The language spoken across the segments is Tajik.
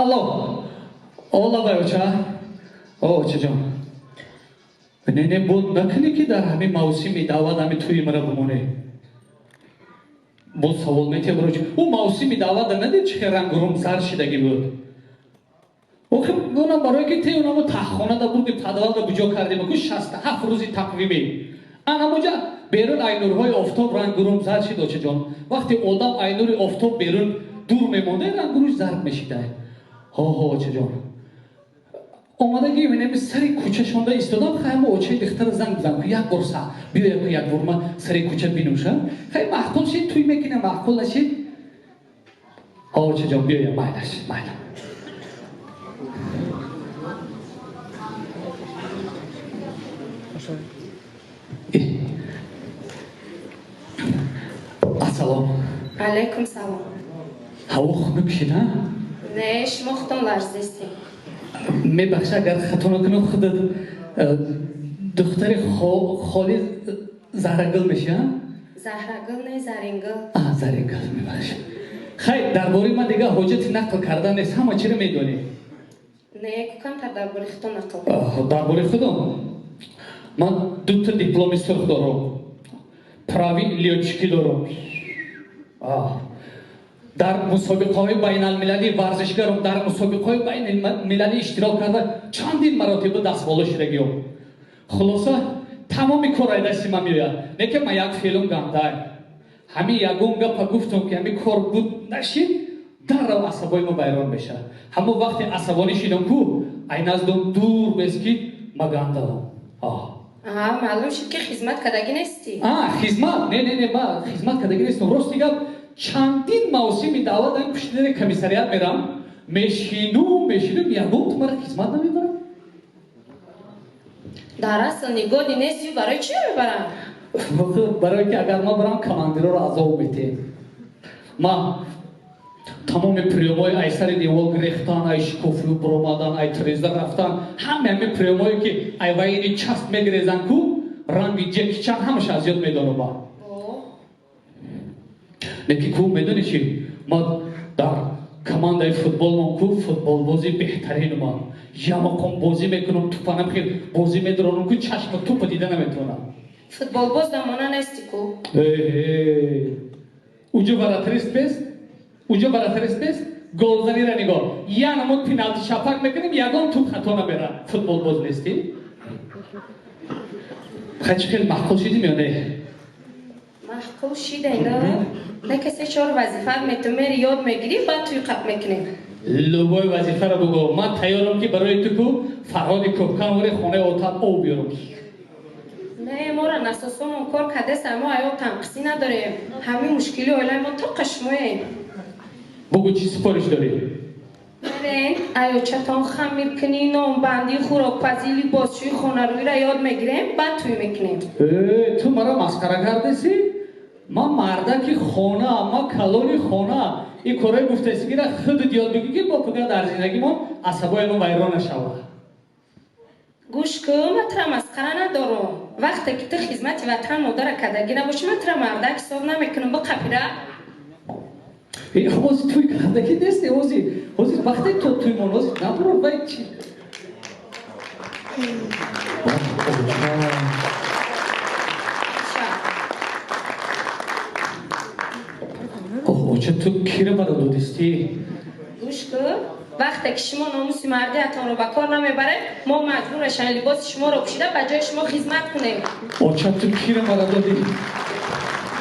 Алло, олабай, оча, о, очаҷон, не, не, буд накунӣ, ки дар ҳамин мавсими даъват ҳами тӯи мара бимонӣ. Боз савол метия, барои ӯ мавсими даъвата надид, чӣ хел рангу зар шидагӣ буд. Охи, онам барое ки те онамо таҳхонада бурдим, подвалда буҷо кардем ку 67 рӯзи тақвимӣ. Анамуҷа берун ай нурҳои офтоб рангурум зар шид, очаҷон. Вақте одам ай нури офтоб берун дур мемонда, рангуруш зард мешидай. Ҳо, ҳо, очаҷон, омадаги менами сари кӯча шонда истодам. Хай, мо очаи духтара занг бизан ку, як бор са биёя ку, як бор ма сари кӯча бинӯша. Хай, маъқул шид, тӯй мекунем, маъқул нашид. Ҳо, очаҷон, биёя, майлаш, майла. Ассалом. Алайкум салом. Ҳаво хунук шид, а? Не, шумо худтон ларзистем. Мебахша, агар хато накунам, худат духтари холи Заҳрагул меши, а? Заҳрагул не, Зарингул. А, Зарингул, мебахша. Хай, дар бораи ман дига ҳоҷати нақл кардан нест, ҳама чиро медонӣ. Не, ку камтар дар бораи худтон нақл. Дар бораи худам: ман дута дипломи сурх дорам, прави лётчикӣ дорам, дар мусобиқаҳои байналмилалӣ варзишгарам, дар мусобиқаҳои байналмилалӣ иштирок карда, чандин маротиба дастболо шидагиём. Хулоса, тамоми кор ай дасти ман меояд. Не ки ман як феълум гандай, ҳамин ягон гапа гуфтам, ки ҳамин кор буд нашид, даррав асабои ма вайрон мешавад. Ҳамон вақте асабонӣ шидам ку, ай наздом дур бес, ки ма гандаам. Маълум шуд, ки хизмат кардагӣ нестӣ. А, хизмат? Не, не, не, ма хизмат кардагӣ нестам. Рости гап, чандин мавсими даъват ами пуштидани комиссариат мерам, мешинум, мешинум, ягон тумара хизмат намебарам. Дар асл нигоҳи нестию барои чӣ намебарам? Барое ки агар ман барам, командирро азоб метем. Ма тамоми приёмҳои ай сари девол гирехтан, ай шикофию буромадан, ай треза рафтан, ҳаме ҳами приёмҳое ки ай военный часть мегирезан ку, ранги Ҷеки Чан, ҳамаша аз ёд медонам ма. Лекин ку, медони чи, ма дар командаи футболмон ку футболбози беҳтаринма. Ямақом бозӣ мекунам, тупанам хел бозӣ медаронам ку, чашма тупа дида наметавонам. Футболбоз дамона нести ку. Уҷо вратарист бест, уҷо вратарист бест. Голзанира нигоҳ, я намуд пеналти шапак мекунем, ягон туп хато намера. Футболбоз нестӣ? Хай, чӣ хел, маъқул шидим ё не? Маъқул шидай, на касе чор вазифаат мету, мери ёд мегирӣ, баъд туй қаб мекунем. Любой вазифаро бугӯ, ман тайёрам, ки барои ту ку Фарҳоди Кӯҳканвори хонаи отат об биёрам. Не, мора насосомон кор кардеса, мо аёб танқисӣ надорем. Ҳамин мушкили оилаи мо тоқа шумоем. Бугӯ, чӣ супориш дорӣ? Мерен аёчатон хамиркунӣ, нонбандӣ, хӯрокпазӣ, либосшӯӣ, хонарӯиро ёд мегирем, баъд тӯй мекунем. Ту маро масхара кардеси? Ман мардаки хона, ман калони хона. Ин кораи гуфтасигира худат ёд бигӣ, ки бо фикр дар зиндагимон асабои мо вайрон нашавад. Гӯш кун, ман тура масхара надорам. Вақте ки ту хизмати ватан модара кардагӣ набошӣ, ман тура мардак ҳисоб намекунам. Биқапира. Ҳозир туй кардагӣ нести, ҳозир, ҳозир вақте то туймон, ҳозир набуро, вай чи. Ша. Оча, ту кира бара додистӣ? Гӯш кун, вақте ки шумо номуси мардиатонро ба кор намебаред, мо маҷбур мешавем либоси шуморо пӯшида ба ҷои шумо хизмат кунем. Оча, ту кира бара додӣ?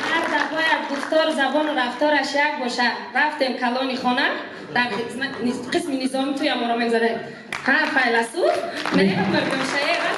Марда бояд гуфтору забону рафтораш як бошад. Рафтем калони хона, дар қисми низоми туя моро мегзарем. Ҳа, файласуф, не, мардумшае, рафтем.